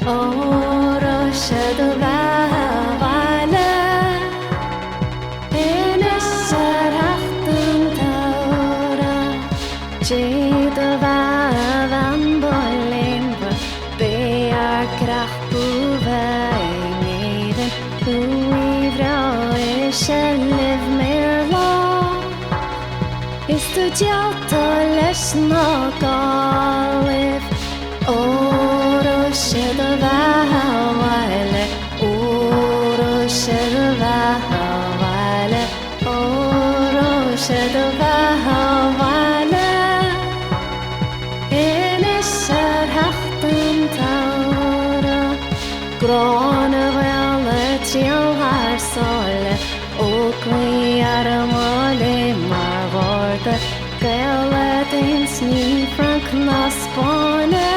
Óró sé do bheatha abhaile. Anois ar theacht an tsamhraidh, Dé do bheatha a bhean ba léanmhar, Beidh ár gcreach bhuaibhe in éadan Uaimh bhreá i seilbh méarlach. Is tú geallta leis na Gallaibh, Óró sé do bheatha abhaile, Óró sé do bheatha abhaile, Óró sé do bheatha abhaile. Anois ar theacht an tsamhraidh, Gráinne Mhaol ag triall thar sáile, Óglaigh armtha léi mar gharda, Gael ins ní Frainc ná Spáinne.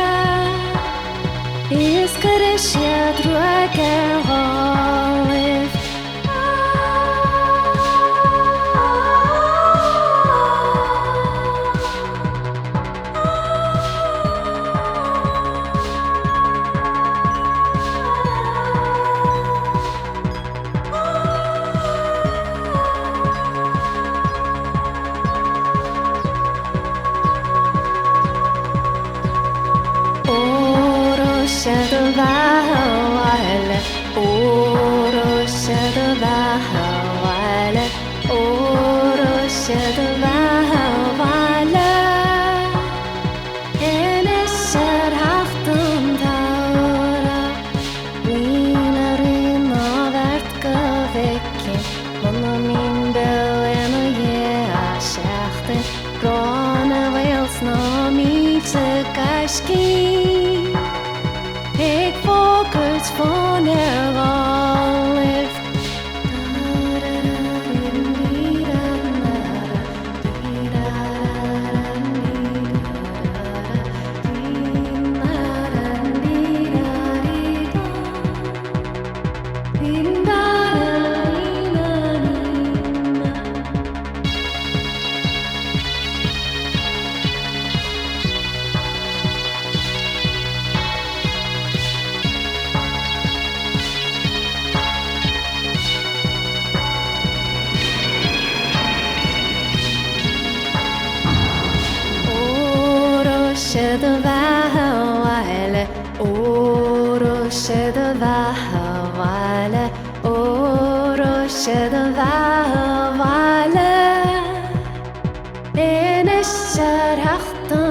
Is cuirfidh siad ruaig ar Ghallaibh. Óró sé do bheatha abhaile, Óró sé do bheatha abhaile, Óró sé do bheatha abhaile. Anois ar theacht an tsamhraidh, Bliain a rith ná bheart go bhfeicfinn, Muna mbím beo ina dhiaidh seachtain, Gráinne Mhaol sna mílte gaiscí Ag fógairt fáin ar Ghallaibh. Óró sé do bheatha abhaile, Óró sé do bheatha abhaile, Óró sé do bheatha abhaile. Anois ar theacht an.